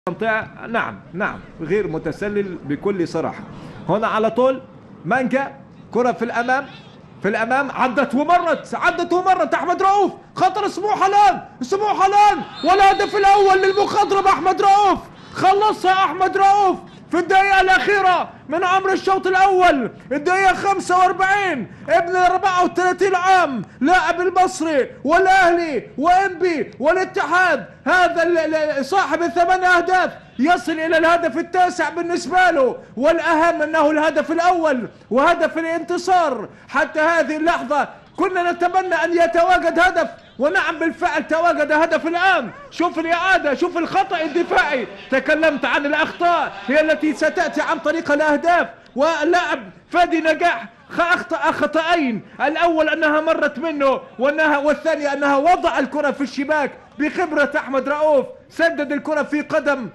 المنطقة. نعم نعم، غير متسلل بكل صراحة. هنا على طول مانجا، كرة في الأمام، في الأمام، عدت ومرت، عدت ومرت. أحمد رؤوف، خطر سموحة الآن، سموحة الآن، والهدف الأول للمخضرم أحمد رؤوف. خلصها أحمد رؤوف في الدقيقة الأخيرة من عمر الشوط الأول، الدقيقة 45. ابن 34 عام، لاعب المصري والأهلي وإنبي والاتحاد، هذا صاحب الثمان أهداف يصل إلى الهدف التاسع بالنسبة له، والأهم أنه الهدف الأول وهدف الانتصار. حتى هذه اللحظة كنا نتمنى أن يتواجد هدف، ونعم بالفعل تواجد هدف الآن. شوف الإعادة، شوف الخطأ الدفاعي. تكلمت عن الأخطاء هي التي ستأتي عن طريق الأهداف، واللاعب فادي نجاح أخطأ خطأين، الأول أنها مرت منه، والثاني أنها وضع الكرة في الشباك بخبرة أحمد رؤوف، سدد الكرة في قدم